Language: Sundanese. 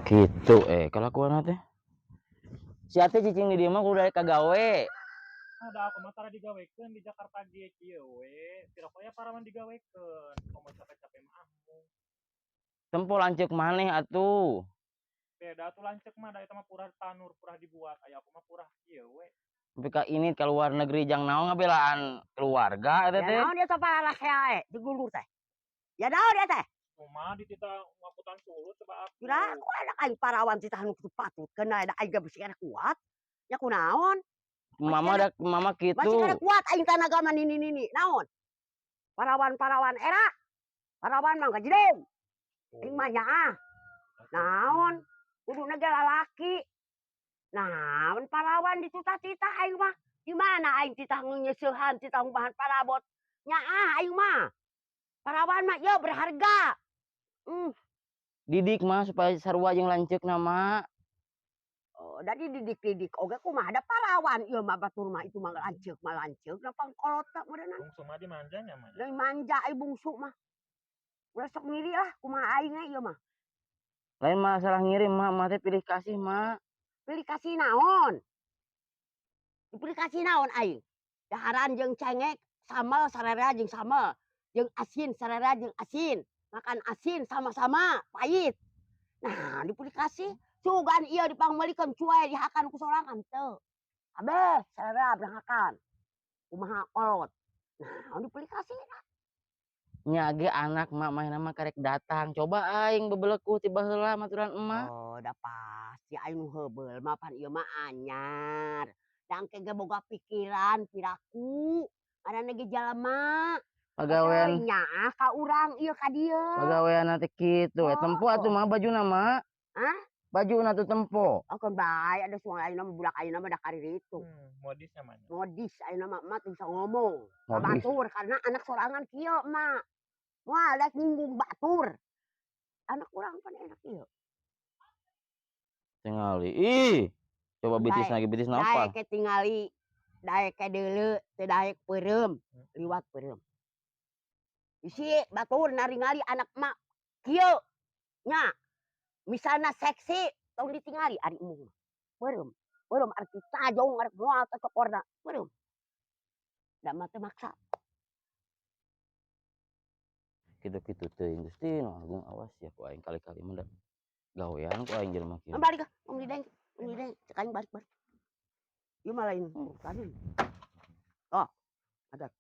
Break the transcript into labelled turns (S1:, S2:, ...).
S1: Gitu kalakuan teh. Sia teh cicing di dieu mah kudu daek kagawe.
S2: Ada aku mah tara digawekeun di Jakarta ge kieu we. Piraku aya parawan digawekeun. Komo capek-capek mah amung.
S1: Tempo lanceuk maneh atuh.
S2: Beda tuh lanceuk mah, da eta mah purah tanur, purah dibuat. Aya aku mah purah kieu we.
S1: Tapi ka ini ka luar negeri jang naon, ngabelaan keluarga eta
S3: Ya
S1: teh.
S3: Naon dia sapara di gulur teh. Ya naon dia teh?
S2: Kumaha dititah ngakutan sulut coba aku.
S3: Kira aku anak aing parawan titah nu kitu patut kena da aing ge bisi keneh kuat. Ya kunaon?
S1: Mama da mama kitu.
S3: Masih keneh kuat aing tanaga mah nini nini. Naon? Parawan-parawan era. Parawan mah gajedeng. Aing mah nyaah. Naon? Kuduna ge lalaki. Naon parawan dititah-titah aing mah. Di mana aing titah nyeuseuhan, titah ngubahan parabot. Nyaah aing mah. Parawan mah ieu berharga.
S1: Didik mah supaya sarua jeung lanceukna mah.
S3: Oh, da dididik-didik oge kumaha, da parawan ieu mah, batur mah itu mah lanceuk mah lanceuk da pangkolot meureunna.
S2: Bungsu mah dimanjanya mah.
S3: Deui manja ai bungsu mah. Ulah sok ngiri lah kumaha aing ge ieu mah.
S1: Lain masalah ngirim mah, mah teh pilih kasih mah.
S3: Pilih kasih naon? Dipilih kasih naon aing? Daharan jeung cengek, sambal sararea jeung sambal, jeung asin sararea jeung asin. Makan asin sama-sama pahit. Nah, dipilih kasih sugan ieu dipangmeulikeun cuai dihakan ku sorangan teu. Kabeh sararea berangakan. Kumaha kolot. Nah, dipilih kasih.
S1: Nya ge anak mak manehna mah karek datang. Coba aing bebelekuh ti baheula maturan emak.
S3: Oh, da pasti aing nu heubeul mah pan ieu mah anyar. Da engke ge boga pikiran piraku. Ngaranna ge jalma.
S1: Pagawean
S3: Nyaah ka urang ieu ka dieu.
S1: Pagawean teh kitu we. Tempo atuh mah bajuna mah.
S3: Hah?
S1: Bajuna tuh tempo.
S3: Oh, keun bae ada suang ayeuna mah, budak ayeuna mah da kariritu.
S2: Modis namanya.
S3: Modis ayeuna mah, emak teu bisa ngomong. Ka
S1: Modis.
S3: batur karena anak sorangan kieu emak. Moal daek nyinggung batur. Anak urang pan enak ieu.
S1: Tingali. Ih. Coba betis
S3: Daek
S1: lagi, betis napa?
S3: Daek ke tingali, daek ke deuleu, teu daek peureum, liwat peureum. Bisi batur naringali anak emak kieu nya. Misalna seksi tong ditingali ari embung mah. Peureum, peureum arek ditajong arek moal teh cokorna, peureum. Da mah teu maksa.
S1: Kitu-kitu teuing Gusti nu Agung, awas ya ku aing kali-kali mah da gawean ku aing jelema kieu.
S3: Balik ah, tong dideng, tong dideng, cek aing balik balik. Ieu mah lain tadi. Oh, ada.